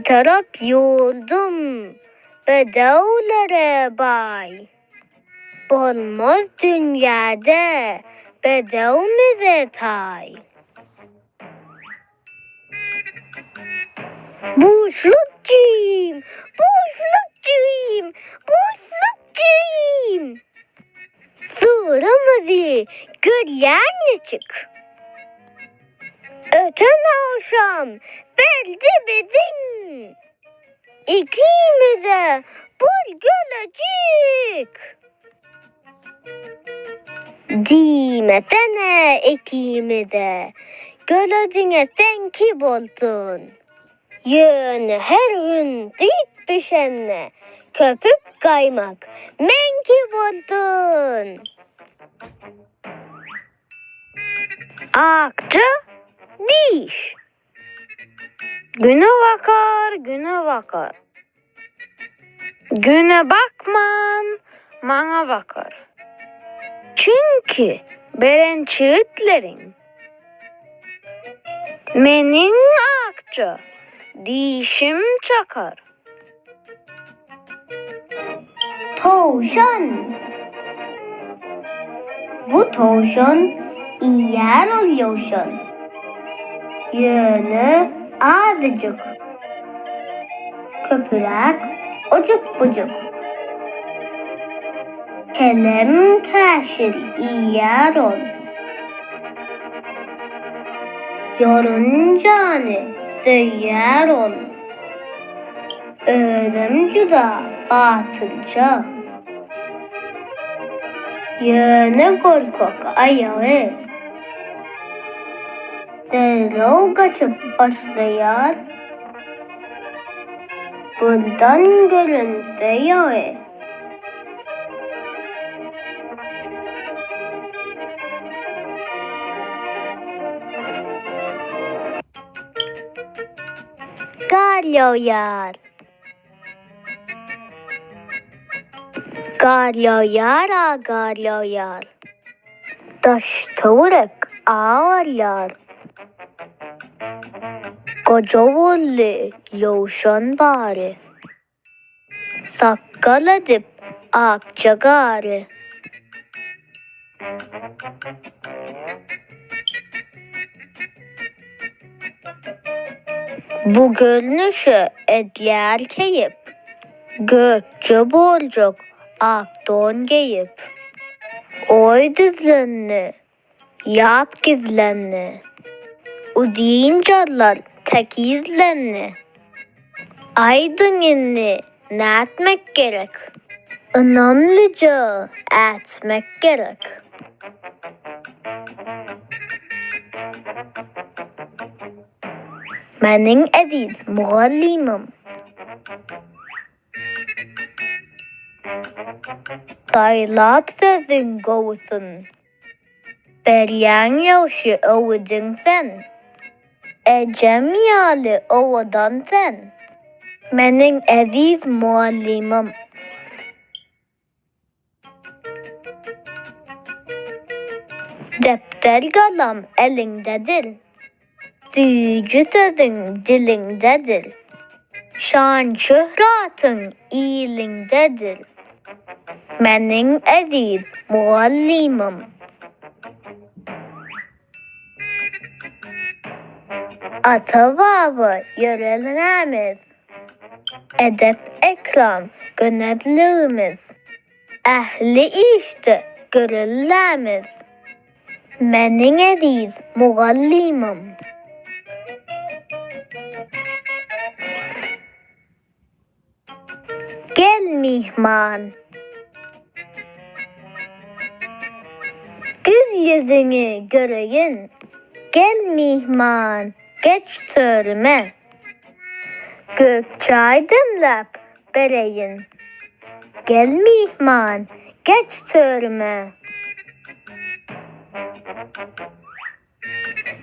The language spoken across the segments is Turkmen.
Bitarap ýurdum bedewlere baý. Bolmaz dünýäde bedewmize taý. Buşluk jigim, buşluk jigim, buşluk jigim! Sygyrymyzy görýäň niçik? Öten agşam berdi biziň ikimize bir gölejik. Diýmesene ikimize gölejiňe seňki bolsun. Ýöne her gün süýt bişende köpük gaýmak meňki bolsun. Akja diş. Güne bakar, güne bakar. Güne bakman, maňa bakar. Çünki beren çigitleriň meniň akja dişim çakar. Towşan. Bu towşan iýýär ol ýowşan. Ýöne azajyk. Köpüräk ojuk-bujuk. Kelem käşir iýýär ol. Ýorunjany söýýär ol. Özem juda batyrja. Ýöne gorkak aýagy. Derrew gaçyp başlaýar. Birden görünse ýagy. Gar ýagýar. Gar ýagýar-a, gar ýagýar. Daş-töwerek agarýar. Goja boldy ýowşan bary. Sakgal edip akja gary. Bu görnüşe edýär keýp. Gökje boljak ak don geýip. Oý düzlendi, Ýap gizlendi. Uzyn jarlar tekizlendi. Aýdyň indi nätmek gerek? Ynamlyja ätmek gerek. Meniň eziz mugallymym. Saýlap sözüň gowusyn. Berýäň ýagşy öwüdiň sen. Ejem ýaly owadan sen. Meniň eziz mugallymym. Depder-galam eliňdedir. Süýji sözüň diliňdedir. Şan-şöhratyň iliňdedir. Meniň eziz mugallymym. Ata-baba ýörelgämiz. Edep-ekram gönezligimiz. Ähli işde göreldämiz. Meniň eziz mugallymym. Gel myhman. Gül ýüzüňi göreýin. Gel myhman, geç törüme. Gök çaý demläp bereýin. Gel myhman, geç törüme.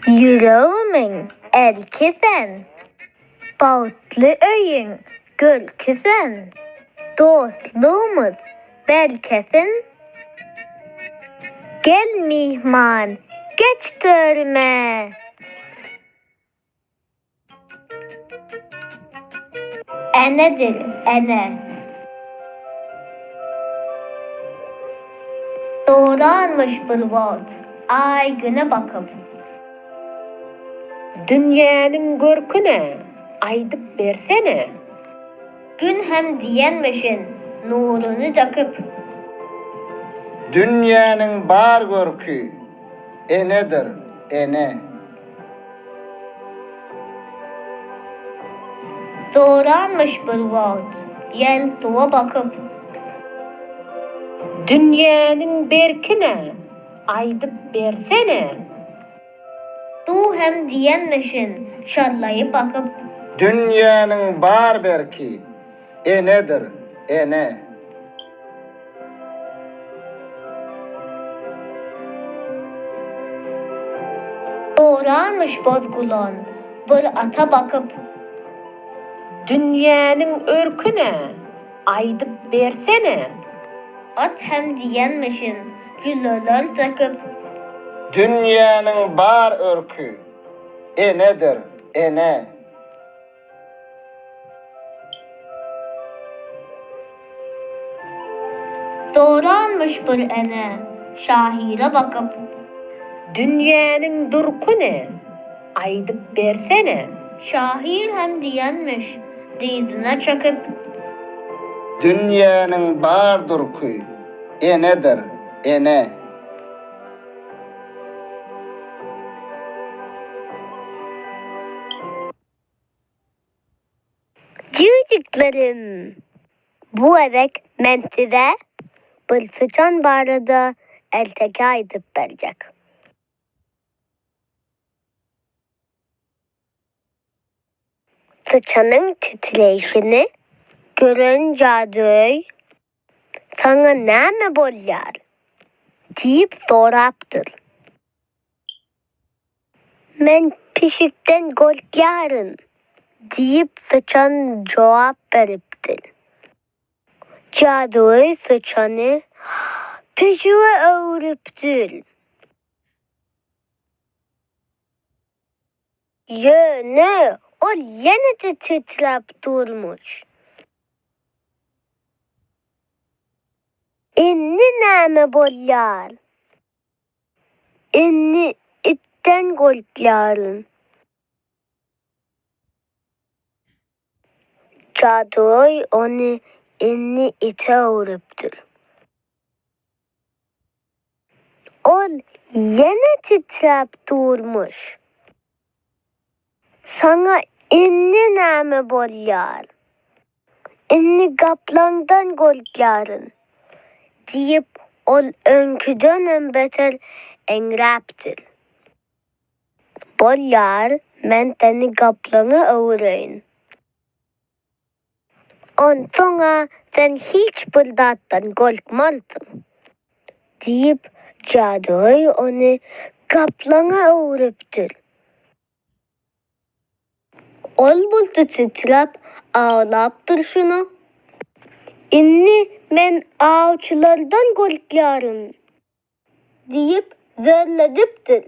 Ýüregimiň erki sen. Bagtly öýüň görki sen. Dostlugymyz berkesin. Gel myhman, geç törüme. Enedir, ene. Doranmyş bir wagt Aý Güne bakyp. Dünýäniň görküne aýdyp bersene. Gün hem diýenmişin nuruny döküp. Dünýäniň bar görki enedir, ene. Doranmyş bir wagt ýel suwa bakyp. Dünýäniň berkine aýdyp bersene. Suw hem diýenmişin şarlaýyp akyp. Dünýäniň bar berki enedir, ene. Doranmyş boz gulan bir ata bakyp. Dünýäniň örküne aýdyp bersene. At hem diýenmişin jülleler söküp. Dünýäniň bar örki enedir, ene. Doranmyş bir ene şahyra bakyp. Dünýäniň durky ne, aýdyp bersene. Şahyr hem diýenmiş dyzyna çöküp. Dünýäniň bar durky enedir, ene. Jüýjüklerim! Bu gezek men size bir syçan barada erteki aýdyp berjek. Syçanyň titreýşini gören jadygöý, Saňa näme bolýar? diýip sorapdyr. Men pişikden gorkýaryn, diýip, syçan jogap beripdir. Jadygöý syçany pişige öwrüpdir. Ýöne ol ýene-de titräp durmuş. Indi näme bolýar? Indi itden gorkýaryn. Jadygöý ony indi ite öwrüpdir. Ol ýene titräp durmuş. Saňa indi näme bolýar? Indi gaplaňdan gorkýaryn, diýip, ol öňküdenem beter eňräpdir. Bolýar, men seni gaplaňa öwüreýin. Onsoň-a sen hiç bir zatdan gorkmarsyň, diýip, jadygöý ony gaplaňa öwrüpdir. Ol bolsa titräp aglap durşuna, Indi men awçylardan gorkýaryn diýip zörledipdir.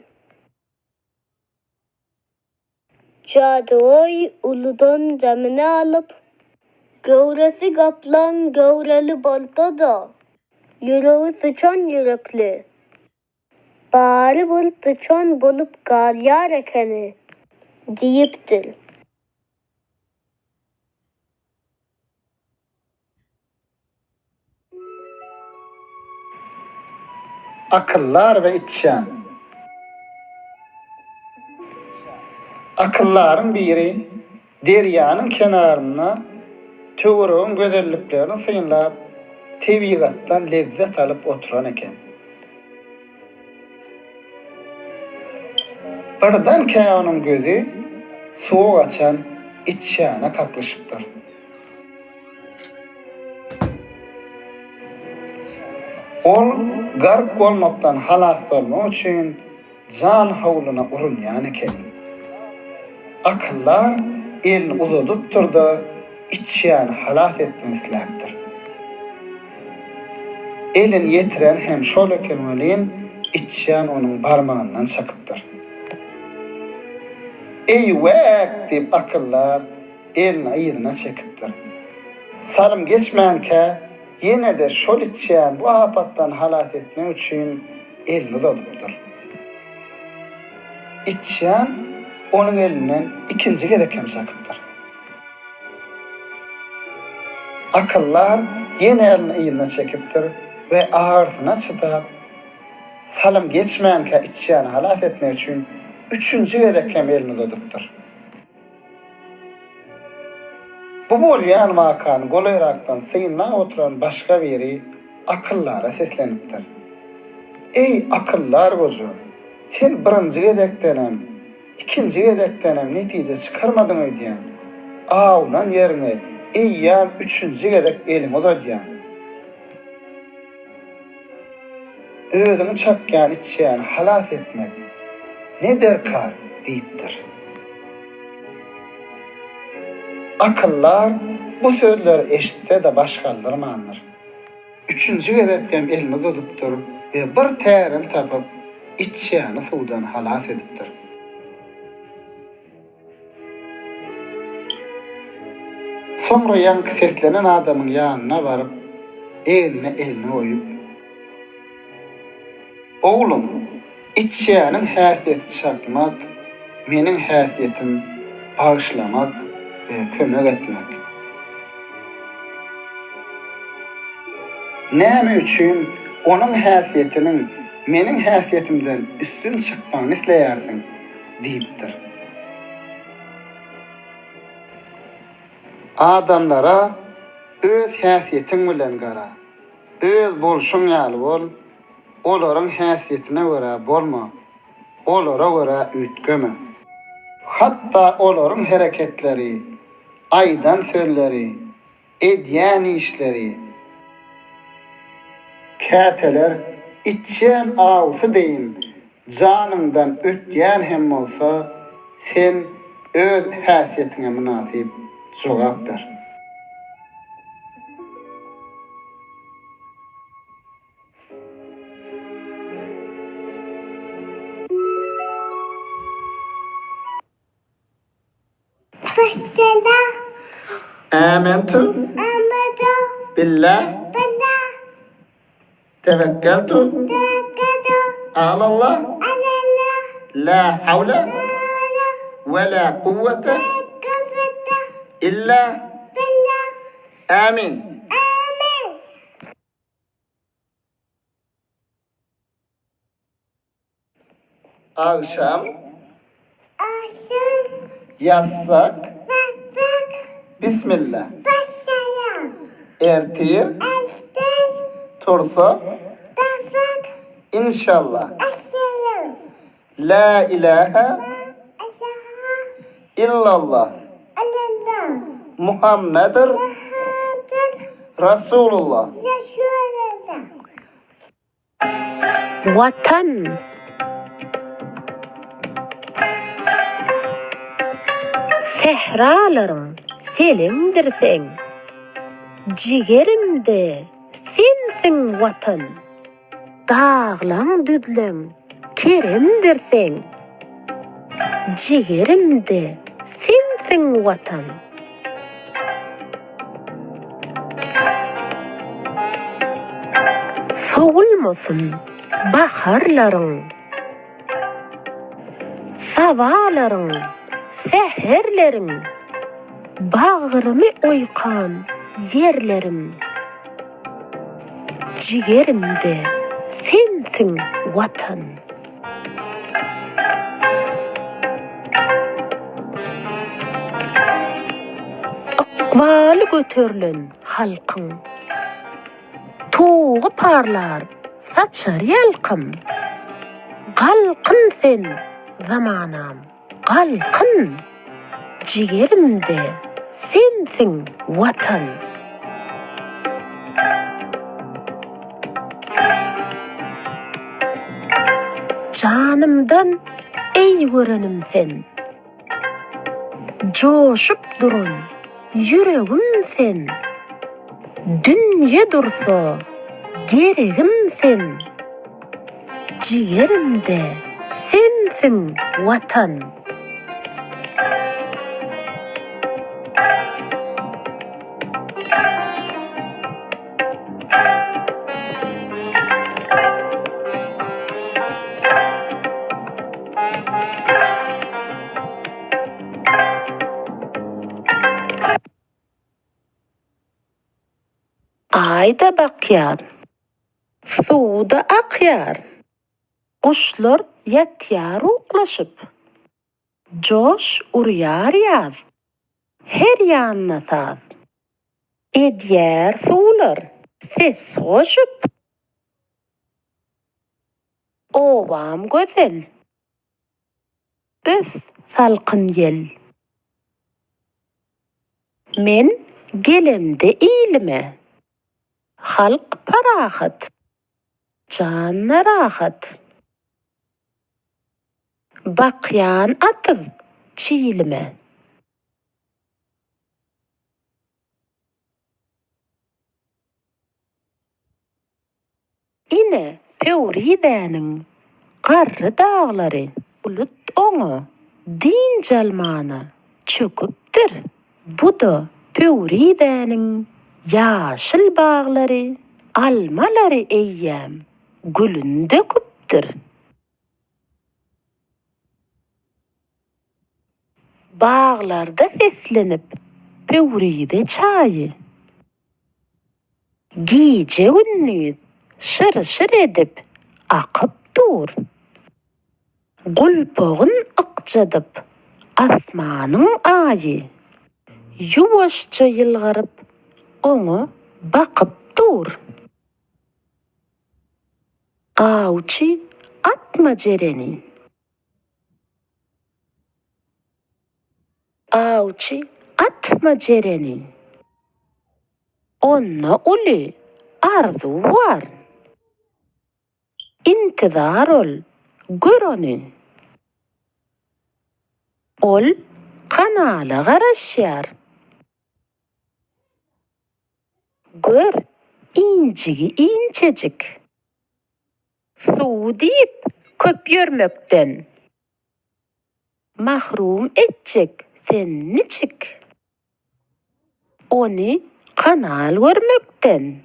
Jadygöý uludan demini alyp, Göwresi gaplaň göwreli bolsa-da, ýüregi syçan ýürekli. Barybir syçan bolup galýar ekeni diýipdir. Akyldar we içýan. Akyldaryň biri derýanyň kenarynda töweregiň gözelliklerini synlap, tebigatdan lezzet alyp oturan eken. Birdenkä onuň gözi suwa gaçan içýana kaklyşypdyr. Ol gark bolmakdan halas bolmak üçin jan howluna urunýan ekeni. Akyldar elini uzadypdyr-da, içýany halas etmek isläpdir. Elini ýetiren hem şol eken welin, içýan onuň barmagyndan çakypdyr. Eý-wäk! diýip, akyldar. elini yzyna çekipdir. Salym geçmänkä, ýene-de şol içýan bu apatdan halas etmek üçin elini uzadypdyr. Içýan onuň elinden ikinji gezek hem çakypdyr. Akyldar ýene elini yzyna çekipdir we agyrysyna çydap, salym geçmänkä içýany halas etmek üçin üçünji gezek hem elini uzadypdyr. Bu bolýan wakany golaýrakdan synlap oturan başga biri akyldara seslenipdir. Eý, akyldar goja, sen birinji gezekdenem, ikinji gezekdenem netije çykarmadyň öýdýän. Awunan ýeriňe eýýäm üçünji gezek eliňi uzadýaň. Özüňi çakýan içýany halas etmek ne derkar? diýipdir. Akyldar bu sözleri eşitse-de baş galdyrmandyr. Üçünji gezek hem elini uzadypdyr we bir tärini tapyp, içýany suwdan halas edipdir. Soňra ýaňky seslenen adamyň ýanyna baryp, egnine elini goýup. Oglum, içýäniň häsiýeti çakmak, meniň häsiýetim bagyşlamak we kömek etmek. Näme üçin onuň häsiýetiniň meniň häsiýetimden üstün çykmagyny isleýärsiň? Diýipdir. Adamlara öz häsiýetiň bilen gara. Öz bolşuň ýaly bol, olaryň häsiýetine görä bolma, olara görä üýtgeme. Hatda olaryň hereketleri, aýdan sözleri, edýän işleri, käteler içýän awusy deýin janyňdan ötýän hem bolsa, sen öz häsiýetiňe mynasyp jogap ber. Başla. Âmentu. Âmentu. Billah. Billah. Tevekkeltu. Tevekkeltu. Alallah. Alallah. La havle. La havle. Ve la kuvvete. Kuvvete. İlla. Billah. Amin. Amin. Agşam. Agşam. Ýatsak. Ýatsak. Bismilla. Başlaýar. Ertir. Ertir. Tursak. Tursak. Inşallah. Inşallah. La ilahe. La ilahe. Illallah. Illallah. Muhammedir. Muhammedir. Rasulullah. Rasulullah. Watan! Sähralaryň seleňdir sen, Jigerimde sensiň Watan! Daglaň düzleň keremdir seň, Jigerimde sensiň Watan! Sowulmasyn baharlaryň, Sabalaryň, säherleriň, Bagrymy oýkan ýerlerim. Jigerimde sensiň Watan. Ykbaly göterlen halkyň. Tugy parlar, saçar ýalkym. Galkyn sen, zamanam! Galkyn! Jigerimde sensiň Watan! Janymdan eý görenim sen. Joşup duran ýüregim sen. Dünýe dursa geregim sen. Jigerimde sensiň Watan. Aý-da bakýar, suw-da akýar. Guşlar ýatýar uklaşyp. Joş urýar ýaz, her ýanda saz. Edýär suwlar ses goşup. Obam gözel, ös salkyn ýel. Men gelemde ilime, halk parahat, jan-da rahat. Bakýan atyz çilime. Ine, Pöwrizäniň garry daglary. Bulut oňa dynç almana çöküpdir. Bu-da Pöwrizäniň ýaşyl baglary, almalary eýýäm gülün döküpdir. Baglarda seslenip Pöwrize çaýy. Gije-gündiz şyr-şyr edip akyp dur. Gulpagyn ykjadyp asmanyň aýy. Ýuwaşja ýylgyryp oňa bakyp dur. Awçy atma jereni. Awçy atma jereni. Onda uly arzuw bar. Intizar ol, gör ony. Ol kanala garaşýar. Gör, injigi inçejik. Suw diýip köp ýörmekden. Mahrum etjek sen niçik? Ony kanal görmekden.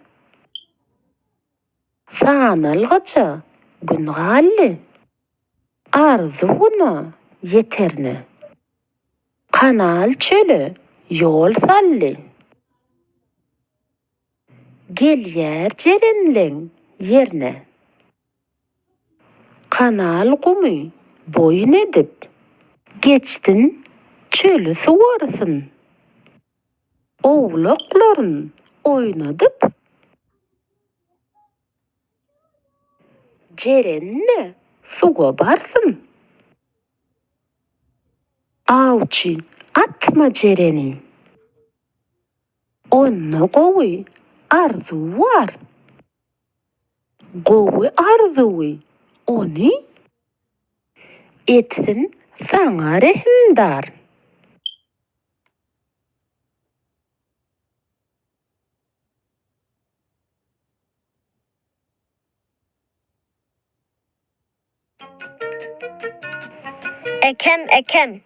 Sanalgyça gün galdy. Arzuwyna ýeterne. Kanal çöle ýol saldy. Gelýär jerenleň ýerne. Kanal gumy boýun edip. Geçsin çöli suwarsyn. Owlaklaryn oýnadyp. Jeren-de suwa barsyn. Awçy atma jereni. Onda gowy arzuw bar. Gowy arzuwy ony etsin saňa rehimdar. Ekem ekem.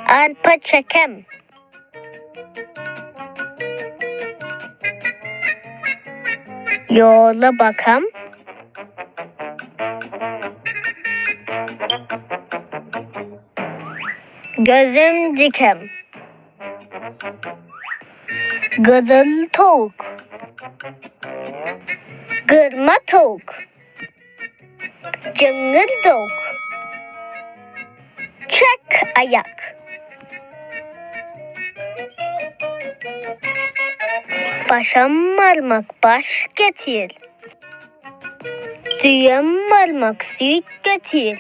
Arpa çekem. Ýola bakam. Gözüm dikem. Gyzyl towuk. Gyrma towuk. Jyňňyr towuk. Çek aýak. Başam barmak baş getir. Düýem barmak süýt getir.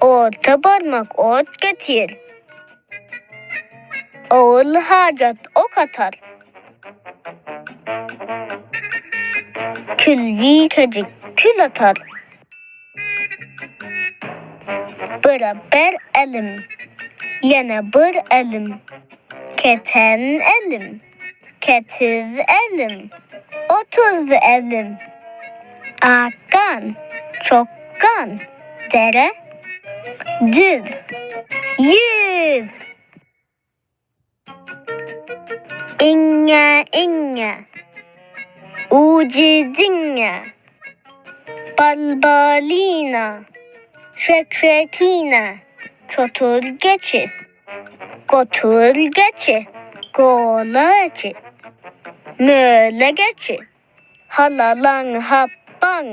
Orta barmak ot getir. Ogul hajat ok atar. Külbikejik kül atar. Bire bir elim, ýene bir elim, Keten elim, ketiz elim, 30 elim. Ak gan, çok gan, dere, düz, ýüz. Iňňe, iňňe, ujy diňňe, Balbalina, şekşekina, çotur geçi, gotur geçi, gola geçi. Möle geçi, halalaň hapbaň,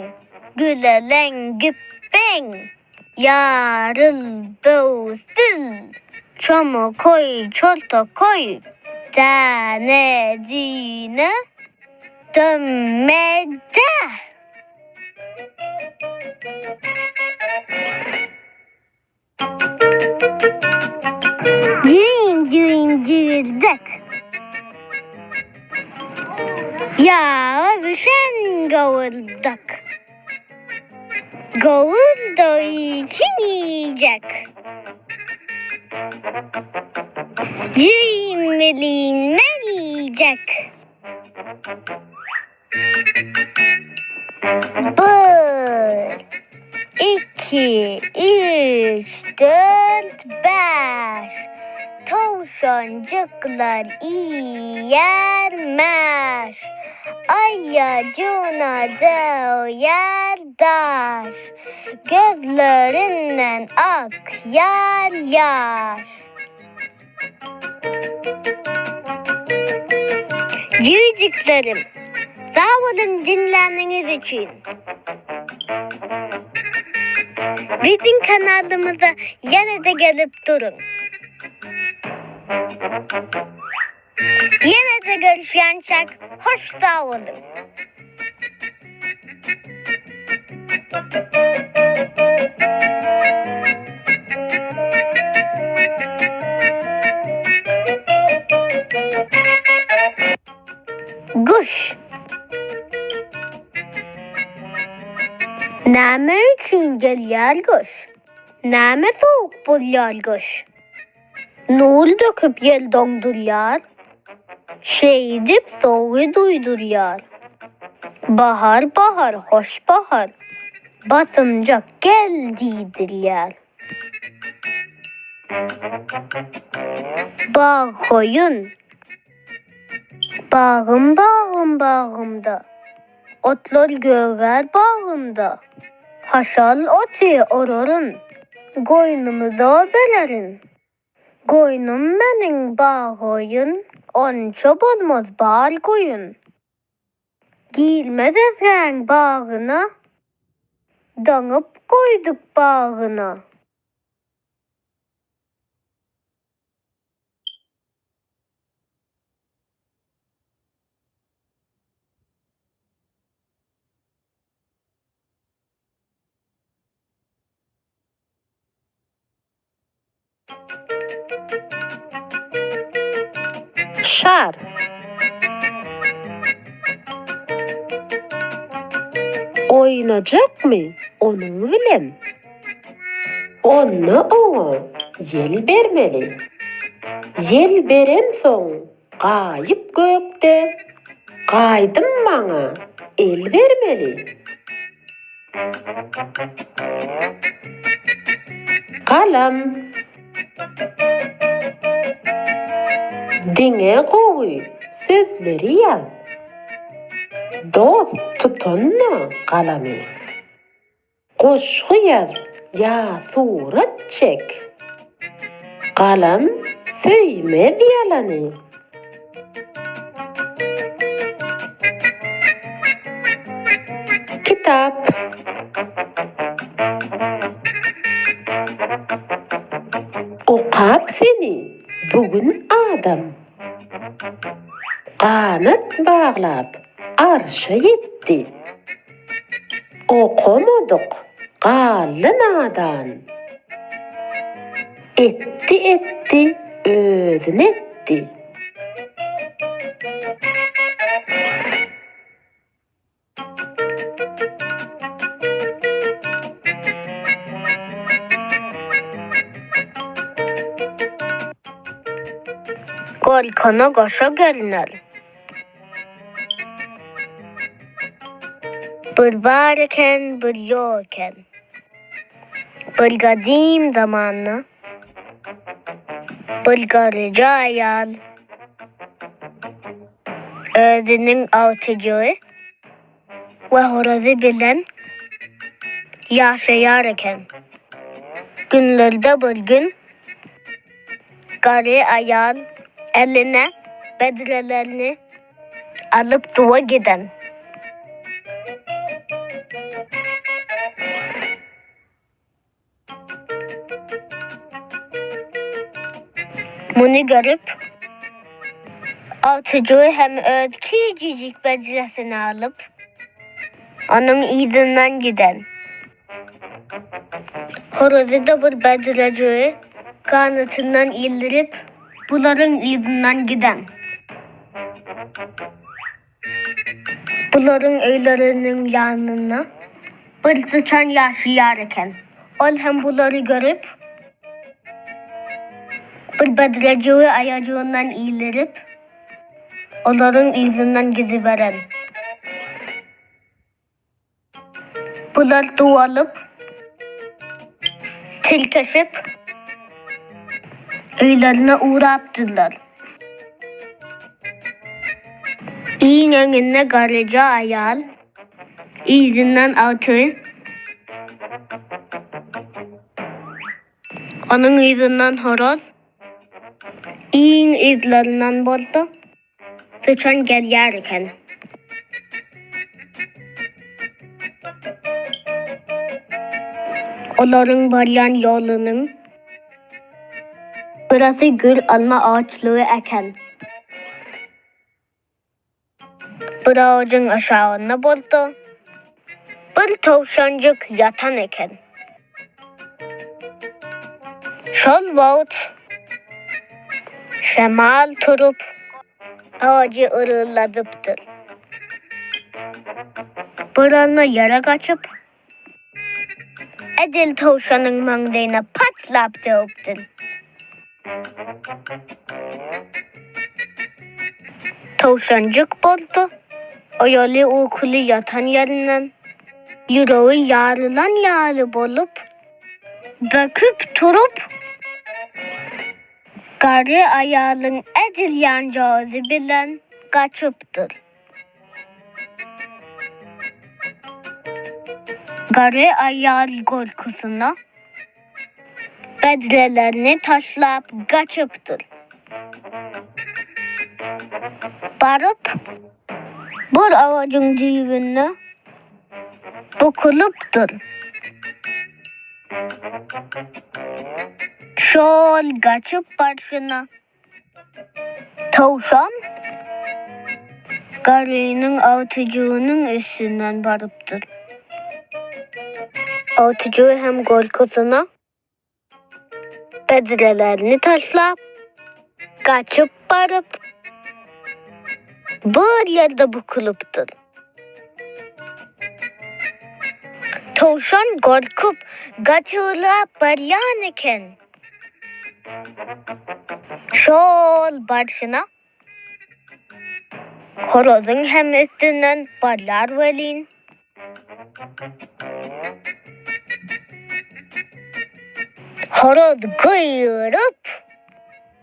güleleň güpbeň, ýaryl böwsül, çomakoý çortakoý, däne düýne, dömme-dä! Jüýn jüýn jüýürdek. Ýaga bişen gowurdak. Gowurdagy kim iýjek? Jüýn welin men iýjek. Bir, iki, üç, dört, bäş. Towşanjyklar iýýär mäş. Aýajyna döwýär daş. Gözlerinden akýar ýaş. Jüýjüklerim, sag boluň diňläniňiz üçin. Biziň kanalymyza ýene-de gelip duruň. Ýene-de görüşýänçäk hoş sag boluň. Guş. Näme üçin gelýär gyş? Näme sowuk bolýar gyş? Nur döküp ýel doňdurýar, Şeýdip sowugy duýdurýar. Bahar, bahar, hoş bahar, Basymjak gel diýdirýär. Bag goýun. Bagym, bagym, bagymda, Otlar gögär bagymda. Haşal oty oraryn, Goýnumyza bererin. Goýnum meniň baggoýun, Onça bolmaz bar goýun. Girmez özgäň bagyna, Daňyp goýduk bagyna. Şar. Oýnajakmy onuň bilen? Onda oňa ýel bermeli. Ýel beremsoň gaýyp gökde, Gaýdym maňa el bermeli. Galam. Diňe gowy sözleri ýaz. Dost tutanda galamy. Goşgy ýaz ýa surat çek. Galam söýmez ýalany. Kitap. Okap seni bu gün adam. Ganat baglap arşa ýetdi. Okamadyk galdy nadan. Etdi etdi özün etdi. Gorkana goşa görner. Bir bar eken, bir ýok eken. Bir gadym zamanda bir garryja aýal özüniň agtyjygy we horazy bilen ýaşaýar eken. Günlerde bir gün garry aýal eline bedrelerini. alyp suwa giden. Muny görüp, agtyjygy hem öz kiçijik bedresini alyp, onuň yzyndan giden. Horazy-da bir bedrejigi ganatyndan ildirip, bularyň yzyndan giden. Bularyň öýleriniň ýanynda bir syçan ýaşaýar eken. Ol hem bulary görüp, bir bedrejigi aýajygyndan ildirip, olaryň yzyndan gidiberen. Bular suw alyp, tirkeşip, öýlerine ugrapdyrlar. Iň öňünde garryja aýal, yzyndan agty, onuň yzyndan horaz, iň yzlaryndan bolsa Syçan gelýär eken. Olaryň barýan ýolunyň gyrasy gür alma agaçlygy eken. Bir agajyň aşagynda bolsa bir towşanjyk ýatan eken. Şol wagt şemal turup, agajy yrýladypdyr. Bir alma ýere gaçyp, edil towşanyň maňlaýyna patlap döwüpdir. Towşanjyk bolsa oýaly-ukuly ýatan ýerinden ýüregi ýarylan ýaly bolup, böküp turup, garry aýalyň edil ýanjagazy bilen gaçypdyr. Garry aýal gorkusyna bedrelerini taşlap gaçypdyr. Baryp, bir agajyň düýbünde bukulypdyr. Şol gaçyp barşyna Towşan garrynyň agtyjygynyň üstünden barypdyr. Agtyjygy hem gorkusyna bedrelerini taşlap, gaçyp baryp, bir ýerde bukulypdyr. Towşan gorkup, gaçybrap barýan eken. Şol barşyna horazyň hem üstünden barýar welin, horaz gygyryp,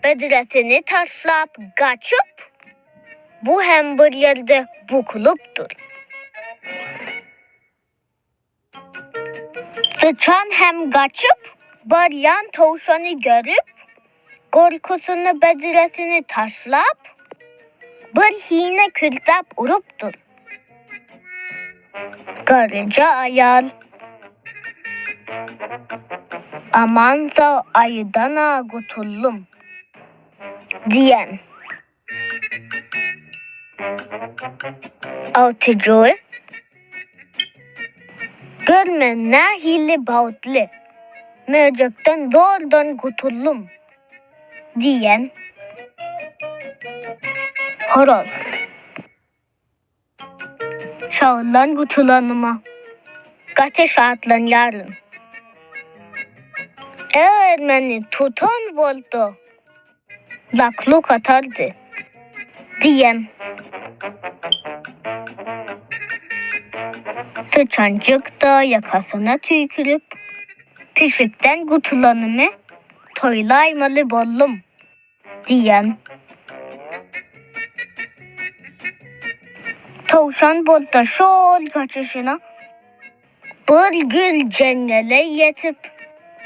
bedresini taşlap gaçyp, bu hem bir ýerde bukulypdyr. Syçan hem gaçyp barýan towşany görüp, gorkusyna bedresini taşlap, bir hine kültäp urupdyr. Garryja aýal Aman-sag aýydan-a gutuldym diýen. Agtyjygy görme nähili bagtly, möjekden zordan gutuldym diýen horaz. Şagyldan gutulanyma gaty şatlanýaryn. Eger meni tutan bolsa, Lakluk atardy. Diýen. Syçanjyk-da ýakasyna tüýkürip, Pişikden gutulanymy toýlaýmaly boldum. Diýen. Towşan bolsa şol gaçyşyna Bir gül jeňňele ýetip,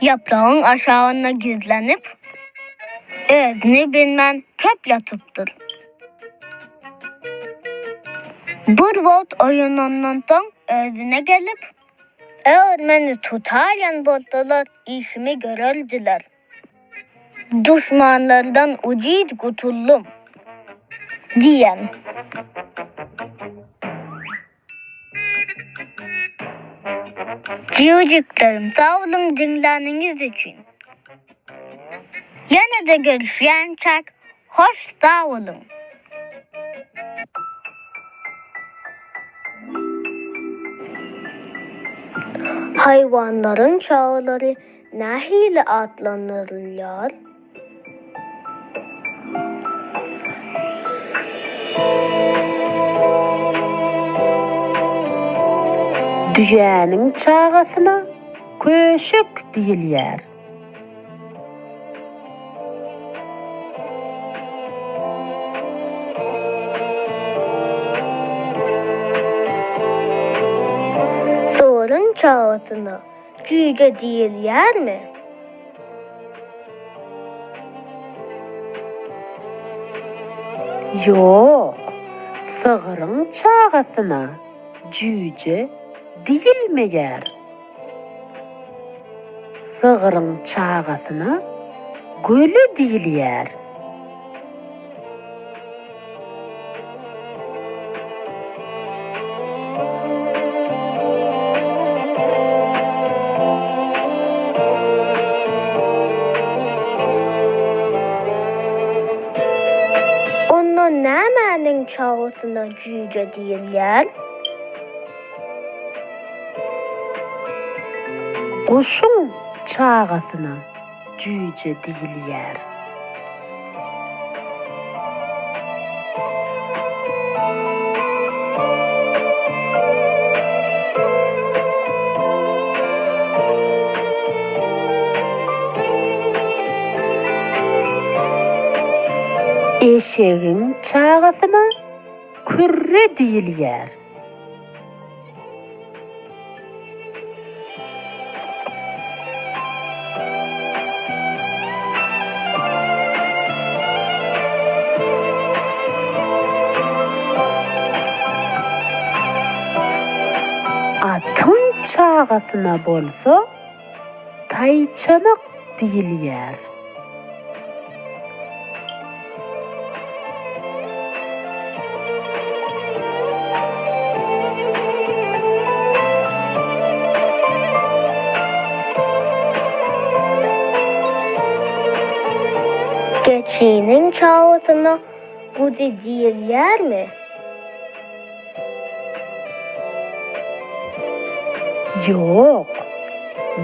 ýapragyň aşagynda gizlenip, özüni bilmän köp ýatypdyr. Bir wagt oýanandan soň özüne gelip, Eger meni tutaýan bolsalar, işimi görerdiler. Duşmanlardan ujyz gutuldym diýen. Jigijiklerim sag boluň diňläniňiz üçin. Ýene-de görüşýänçäk hoş sag boluň. Haýwanlaryň çagalary nähili atlandyrylýar? Düýäniň çagasyna köşek diýilýär. Sygryň çagasyna jüýje diýilýärmi? Ýok, sygryň çagasyna jüýje diýilmeýär. Sygryň çagasyna göle diýilýär. Onda nämäniň çagasyna jüýje diýilýär? Guşuň çagasyna jüýje diýilýär. Eşegiň çagasyna kürre diýilýär. Atyň çagasyna bolsa taýçanak diýilýär. Geçiniň çagasyna guzy diýilýärmi? Ýok,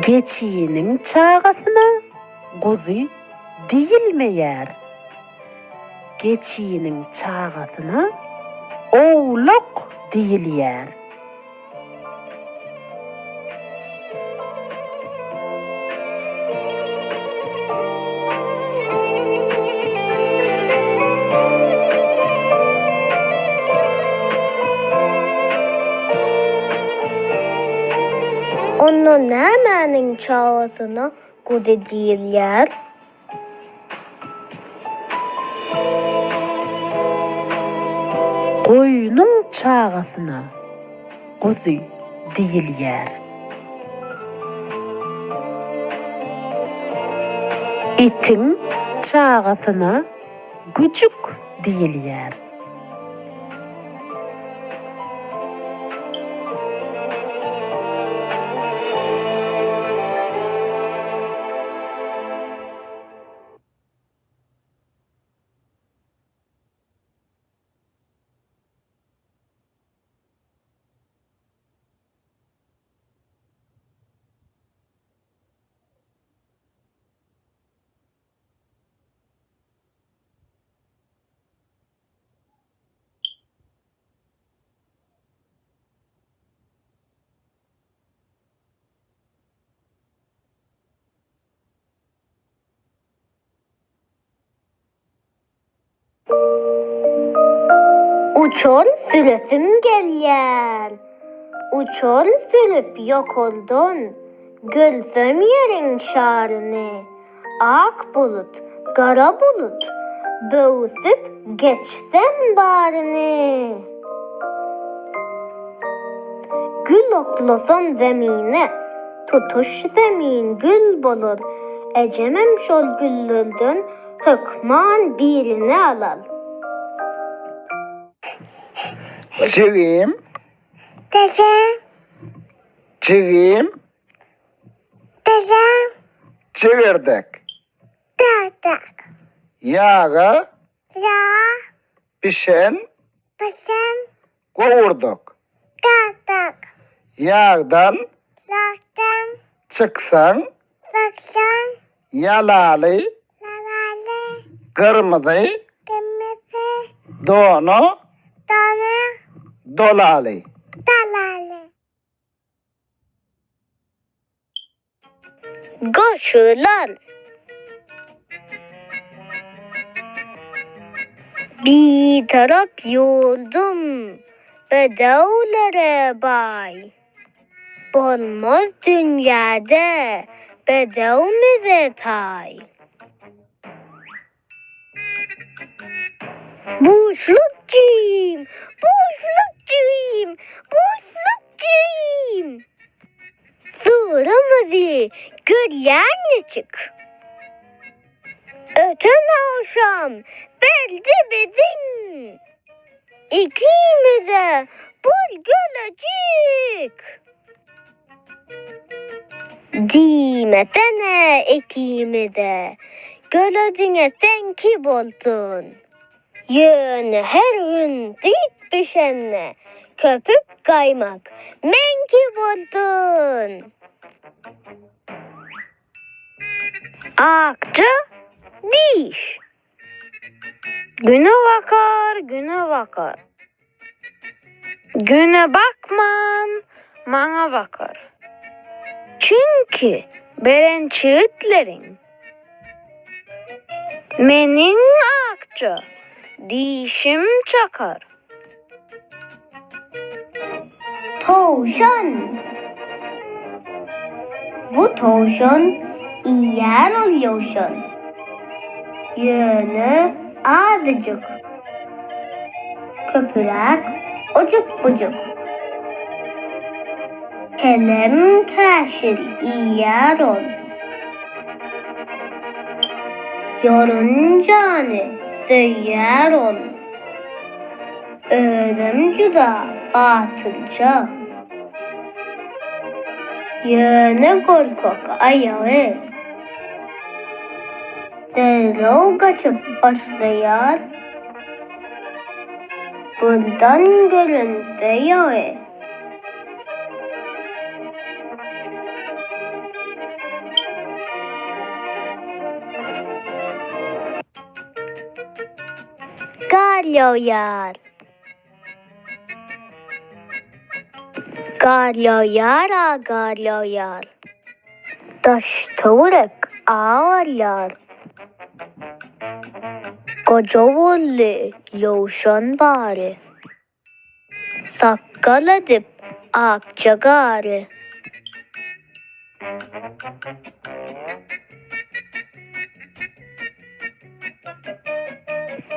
geçiniň çagasyna guzy diýilmeýär. Geçiniň çagasyna owlak diýilýär. Onda nämäniň çagasyna guzy diýilýär? Goýnuň çagasyna guzy diýilýär. Itiň çagasyna güjük diýilýär. Uçar süresim gelýär. Uçar sürüp ýokardan, Görsem ýeriň şaryny. Ak bulut, gara bulut, Böwsüp geçsem baryny. Gül oklasam zemine, tutuş zemin gül bolar, Ejemem şol güllerden hökman birini alar. Jigim. Dede. Jigim. Dede. Jigirdek. Dede. Ýaga. Ýa. Bişen. Bişen. Gowurdak. Gowurdak. Ýagdan. Ýagdan. Çyksaň. Çyksaň. Ýalaly. Ýalaly. Gyrmyzy. Gyrmyzy. Dona. Dona. Dolaly. Dolaly. Goşular. Bitarap ýurdum bedewlere baý. Bolmaz dünýäde bedewimize taý. Buşluk jigim, buşluk jigim, buşluk jigim! Sygyrymyzy görýän niçik? Öten agşam berdi biziň ikimize bir gölejik. Diýmesene ikimize, gölejiňe seňki bolsun. Ýöne her gün süýt bişende köpük gaýmak meňki bolsun. Akja diş. Güne bakar, güne bakar. Güne bakman, maňa bakar. Çünki beren çigitleriň Meniň akja dişim çakar. Towşan. Bu towşan iýýär ol ýowşan. Ýöne azajyk. Köpüräk ojuk-bujuk. Kelem-käşir iýýär ol. Ýorunjany söýýär ol. Özem juda batyrja. Ýöne gorkak aýagy. Derrew gaçyp başlaýar. Birden görünse ýagy. Gar ýagýar. Gar ýagýar-a gar ýagýar. Daş-töwerek agarýar. Goja boldy ýowşan bary. Sakgal edip akja gary.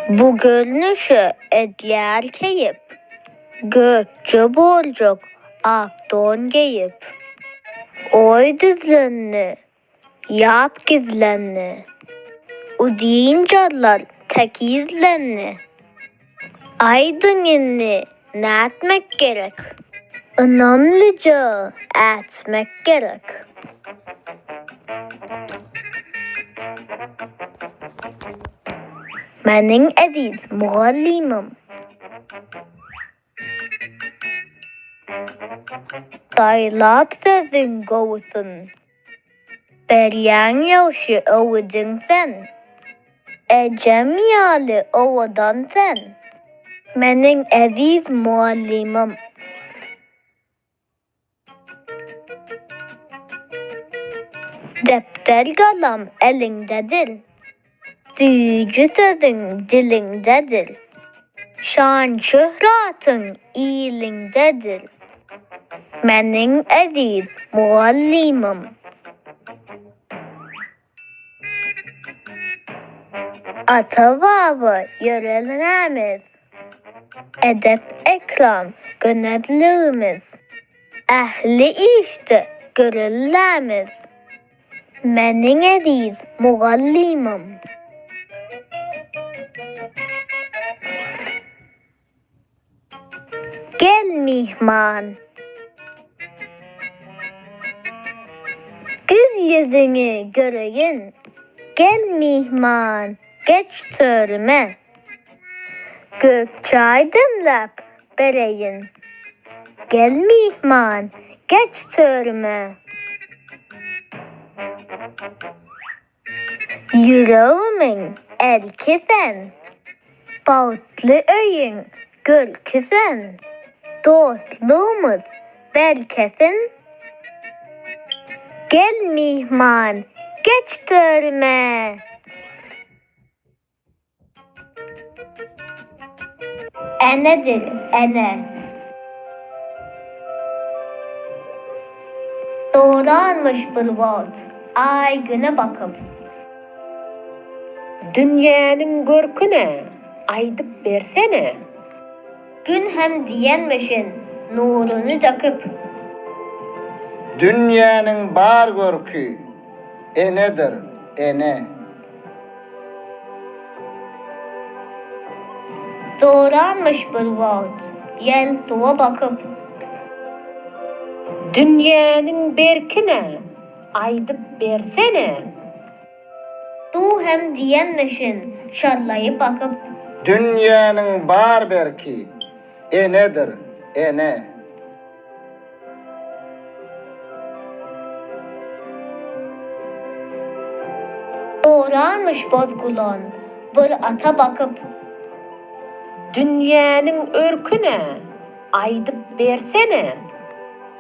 Bu görnüşe edýär keýp, Gökje boljak ak don geýip. Oý düzlendi, ýap gizlendi, Uzyn jarlar tekizlendi. Aýdyň indi nätmek gerek? Ynamlyja ätmek gerek. Meniň eziz mugallymym. Saýlap sözüň gowusyn. Berýäň ýagşy öwüdiň sen. Ejem ýaly owadan sen. Meniň eziz mugallymym. Depder-galam eliňdedir. Süýji sözüň diliňdedir. Şan-şöhratyň iliňdedir. Meniň eziz mugallymym. Ata-baba ýörelgämiz, edep-ekram gönezligimiz. Ähli işde göreldämiz. Meniň eziz mugallymym. Gel myhman. Gül ýüzüňi göreýin. Gel myhman, geç törüme. Gök çaý demläp bereýin. Gel myhman, geç törüme. Ýüregimiň erki sen, Bagtly öýüň görki sen, Dostlugymyz berkesin. Gel myhman, geç törüme. Enedir, ene. Dogranmyş bir wagt Aý Güne bakyp. Dünýäniň görküne aýdyp bersene. Gün hem diýenmişin nuruny döküp. Dünýäniň bar görki enedir, ene. Doranmyş bir wagt ýel suwa bakyp. Dünýäniň berkine aýdyp bersene. Suw hem diýenmişin şarlaýyp akyp. Dünýäniň bar berki enedir, ene. Doranmyş boz gulan bir ata bakyp. Dünýäniň örküne aýdyp bersene.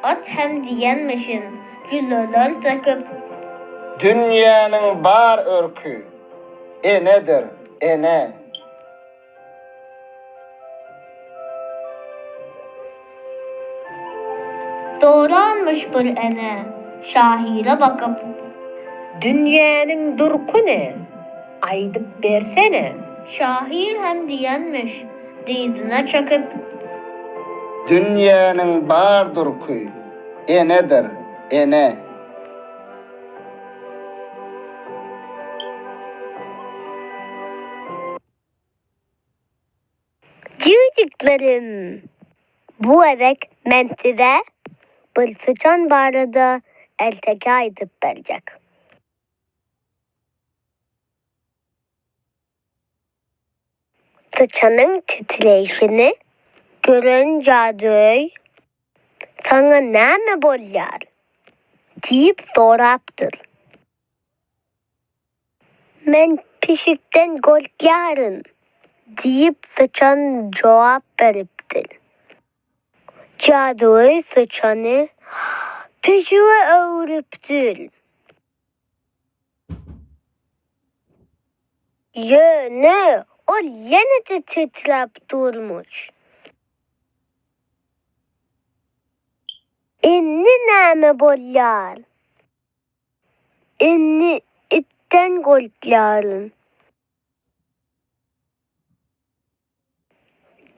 At hem diýenmişin jülleler söküp. Dünýäniň bar örki enedir, ene. Doranmyş bir ene şahyra bakyp. Dünýäniň durky ne, aýdyp bersene. Şahyr hem diýenmiş dyzyna çöküp. Dünýäniň bar durky enedir, ene. Jüýjüklerim! Bu gezek men size bir syçan barada erteki aýdyp berjek. Syçanyň titreýşini gören jadygöý, Saňa näme bolýar? diýip sorapdyr. Men pişikden gorkýaryn, diýip, syçan jogap beripdir. Jadygöý syçany pişige öwrüpdir. Ýöne ol ýene-de titräp durmuş. Indi näme bolýar? Indi itden gorkýaryn.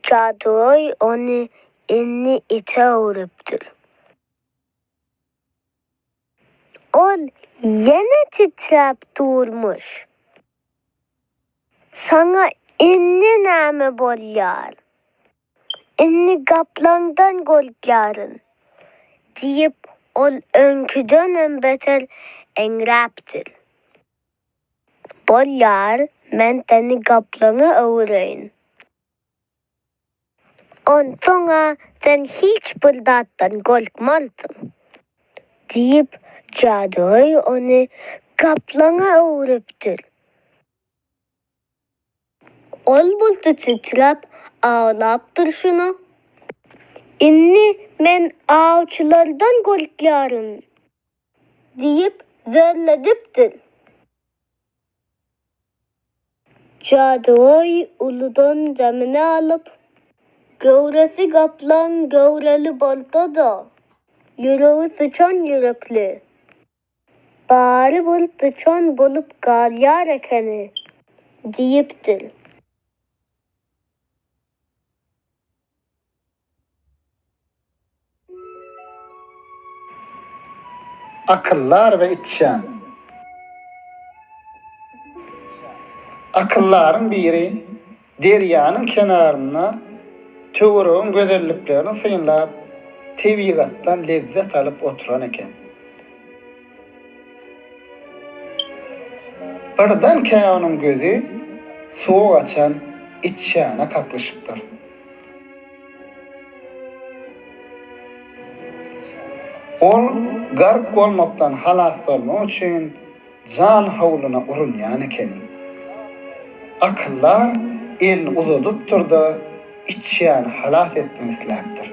Jadygöý ony indi ite öwrüpdir. Ol ýene titräp durmuş. Saňa indi näme bolýar? Indi gaplaňdan gorkýaryn, diýip, ol öňküdenem beter eňräpdir. Bolýar, men seni gaplaňa öwüreýin. Onsoň-a sen hiç bir zatdan gorkmarsyň, diýip, jadygöý ony gaplaňa öwrüpdir. Ol bolsa titräp aglap durşuna, Indi men awçylardan gorkýaryn diýip zörledipdir. Jadygöý uludan demini alyp, Göwresi gaplaň göwreli bolsa-da, ýüregi syçan ýürekli. Barybir syçan bolup galýar ekeni, diýipdir. Akyldar we içýan. Akyldaryň biri derýanyň kenarynda töweregiň gözelliklerini synlap, tebigatdan lezzet alyp oturan eken. Birdenkä onuň gözi suwa gaçan içýana kaklyşypdyr. Ol gark bolmakdan halas bolmak üçin jan howluna urunýan ekeni. Akyldar elini uzadypdyr-da, içýany halas etmek isläpdir.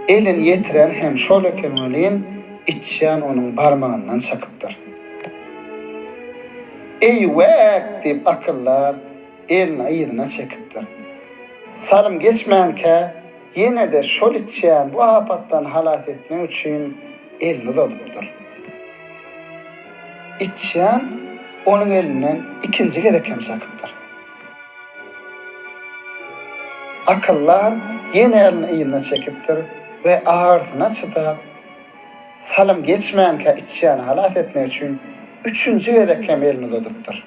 Elini ýetiren hem şol eken welin, içýan onuň barmagyndan çakypdyr. Eý-wäk! diýip, akyldar elini yzyna çekipdir. Salym geçmänkä, ýene-de şol içýan bu apatdan halas etmek üçin elini uzadypdyr. Içýan onuň elinden ikinji gezek hem çakypdyr. Akyldar ýene elini yzyna çekipdir we agyrysyna çydap, salym geçmänkä içýany halas etmek üçin üçünji gezek hem elini uzadypdyr.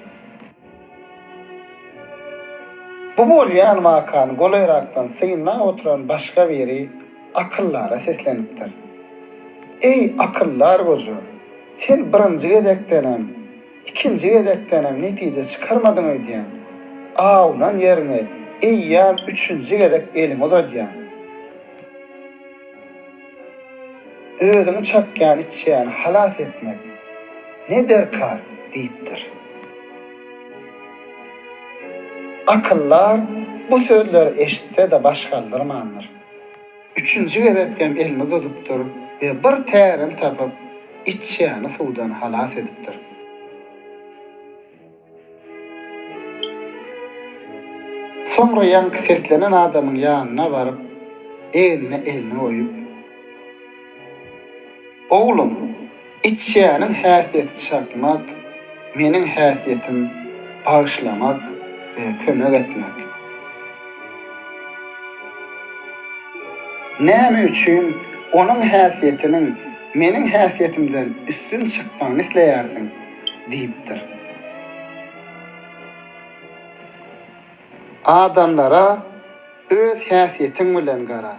Bu bolýan wakany golaýrakdan synlap oturan başga biri akyldara seslenipdir. Eý, akyldar goja, sen birinji gezekdenem, ikinji gezekdenem netije çykarmadyň öýdýän. Awunan ýeriňe eýýäm üçünji gezek eliňi uzadýaň. Özüňi çakýan içýany halas etmek ne derkar? diýipdir. Akyldar bu sözleri eşitse-de baş galdyrmandyr. Üçünji gezek hem elini uzadypdyr we bir tärini tapyp, içýany suwdan halas edipdir. Soňra ýaňky seslenen adamyň ýanyna baryp, egnine elini goýup. Oglum, içýäniň häsiýeti çakmak, meniň häsiýetim bagyşlamak we kömek etmek. Näme üçin onuň häsiýetiniň meniň häsiýetimden üstün çykmagyny isleýärsiň? Diýipdir. Adamlara öz häsiýetiň bilen gara.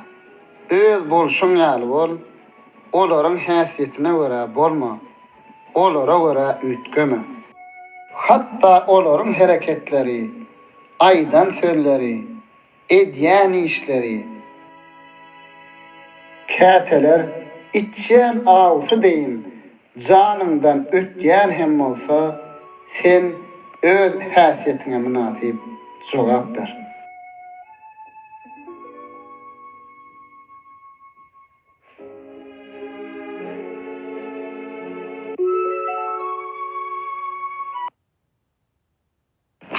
Öz bolşuň ýaly bol, olaryň häsiýetine görä bolma, olara görä üýtgeme. Hatda olaryň hereketleri, aýdan sözleri, edýän işleri, käteler içýän awusy deýin janyňdan ötýän hem bolsa, sen öz häsiýetiňe mynasyp jogap ber.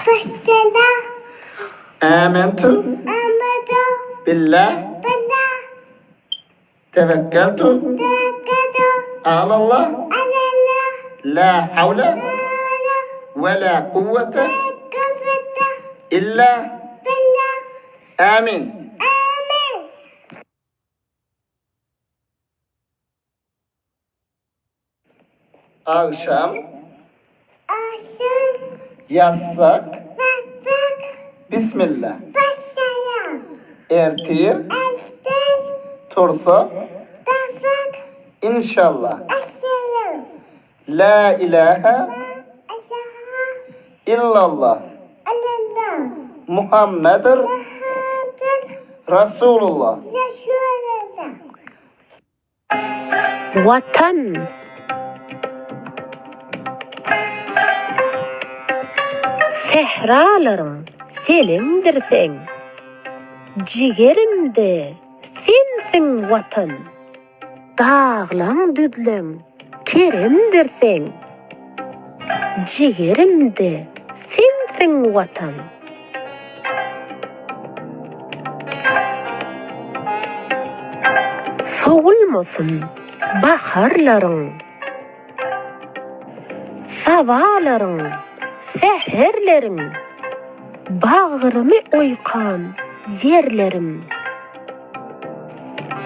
Başla. Âmentu. Âmentu. Billah. Billah. Tevekkeltu. Tevekkeltu. Alallah. Alallah. La havle. Ve la kuvvete. Kuvvete. İlla. Billah. Amin. Amin. Agşam. Agşam. Ýatsak. Ýatsak. Bismilla. Başlaýar. Ertir. Ertir. Tursak. Tursak. Inşallah. Inşallah. La ilahe. La ilahe. Illallah. Illallah. Muhammedir. Muhammedir. Rasulullah. Rasulullah. Watan! Sähralaryň seleňdir seň, Jigerimde sensiň Watan! Daglaň düzleň keremdir seň, Jigerimde sensiň Watan! Sowulmasyn baharlaryň, Sabalaryň, säherleriň, Bagrymy oýkan ýerlerim.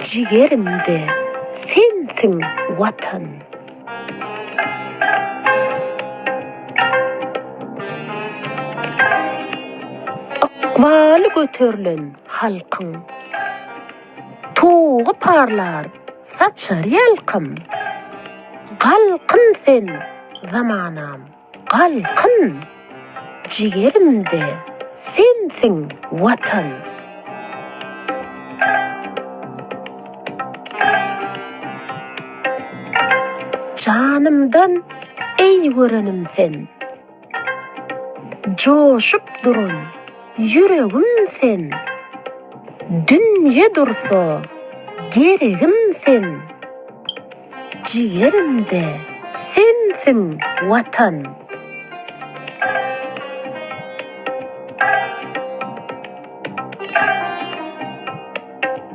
Jigerimde sensiň. Sensiň Watan. Ykbaly göterlen halkyň. Tugy parlar, saçar ýalkym. Galkyn sen, zamanam, galkyn! Jigerimde sensiň Watan. Janymdan eý görenim sen. Joşup duran ýüregim sen. Dünýe dursa geregim sen. Jigerimde sensiň Watan.